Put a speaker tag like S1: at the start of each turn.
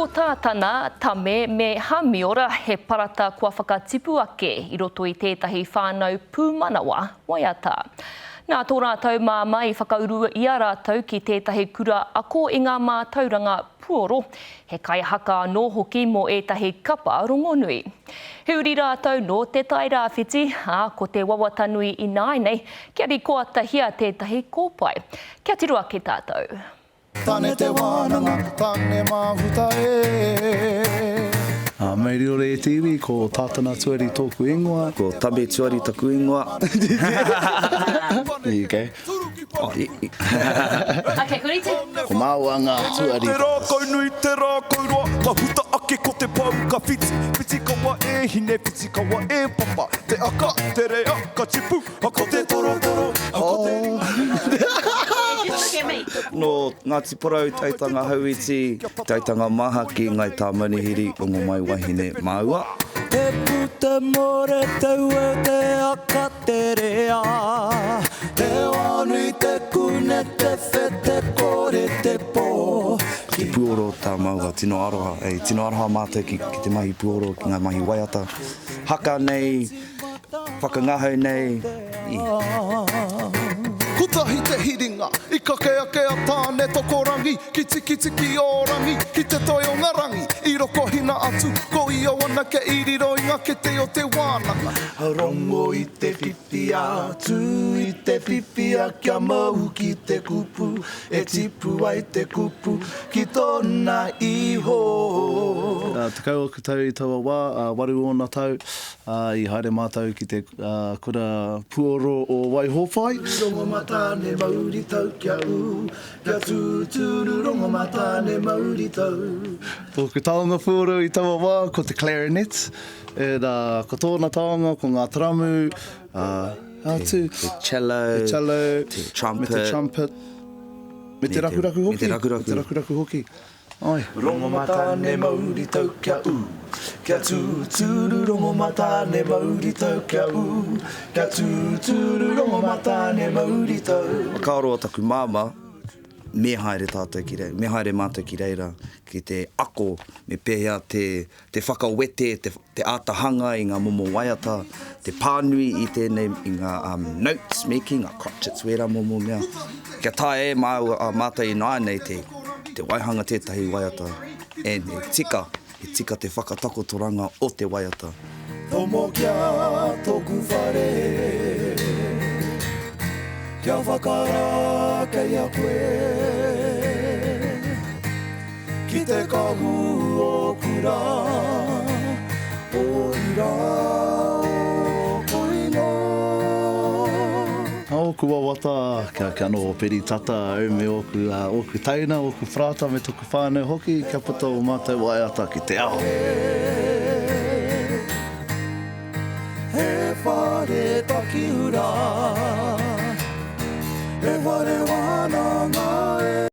S1: Ko Tātana, Tame me Hamiora he parata kua whakatipu ake i roto i tētahi whānau pūmanawa waiata. Nā tō rātou māmā i whakauru i a rātou ki tētahi kura ako i ngā mātauranga puoro, he kaihaka anō hoki mō ētahi kapa rongonui. He uri rātou nō Te Tai Rāwhiti, ā, ko te wawata nui ināianei kia rikoatahia tētahi kōpae. Kia tiro ake tātou.
S2: Tane te wānanga, tane mahuta e.
S3: Mauri ora e te iwi, ko Tātana Tuari tōku ingoa.
S4: Ko Tame Tuari taku ingoa.
S3: There you go.
S4: Oh, i, i.
S1: Okay, ko rite.
S3: Ko māua ngā Tuari.
S2: Te rākau nui, te rākau roa, ka huta ake ko te pou ka whiti, whiti kawa e hine, whiti kawa e papa, te aka, te rea, ka tipu, a ko te torotoro, a ko te ringa.
S4: Nō Ngāti Porou, Taitanga Hauiti, Taitanga Māhaki, Ngāi Tāmanuhiri, Rongomaiwahine māua.
S2: Te pu te more te ue te aka te rea Te wānui te kune te whe te kore te pō
S4: Ko te puoro tā māua tino aroha, e tino aroha mātou ki te mahi puoro, ki ngā mahi waiata, haka nei, Whakangahau nei i.
S2: Kotahi te hiringa, i kake ake a Tāne Tokorangi ki Tikitiki-o-rangi, ki te toi o nga rangi, i rokohina atu, ko Io anake i riro i nga kete o te wānanga.
S5: Rongo i te whiwhia, tū i te whiwhia kia mau ki te kupu, e tipu ai te kupu ki tōna iho.
S3: 10 aku tau i taua wā, waru ōna tau, Ā, i haere mātou ki te kura puoro o Waihōpai.
S5: Rongomatāne mauri tau kia ū, kia tūturu Rongomatāne mauri tau.
S3: Tōku taonga puoro i taua wā ko te clarinet, and ko tōna taonga ko ngā taramu, ā, atu,
S4: Te cello,
S3: te cello,
S4: te trumpet,
S3: me te trumpet, me te rakuraku hoki,
S4: me te rakuraku.
S3: Me te rakuraku hoki. Āe.
S5: Rongomatāne mauri tau kia ū, kia tūturu Rongomatāne mauri tau kia ū, kia tūturu Rongomatāne mauri tau.
S4: Whakaaro a taku māmā, me haere tātou ki reira, me haere mātou ki reira ki te ako me pēhea te, te whakawete, te, te āta hanga i ngā momo waiata, te pānui i tēnei, i ngā um, notes me kī, ngā crotchets, wērā momo mea. Kia taea e māua, a mātou ināianei te, te waihanga tētahi waiata, and he tika, he tika te whakatakotoranga o te waiata.
S5: Tomokia tōku whare, kia whakarākeia koe. Ki te kahu o kura, o ira o koina.
S3: Ōku wawata, kia, kia noho peri tata au me ōku, ōku teina, ōku wharata me toku whānau hoki, kia puta ō mātou waiata ki te ao.
S5: He whare takiura.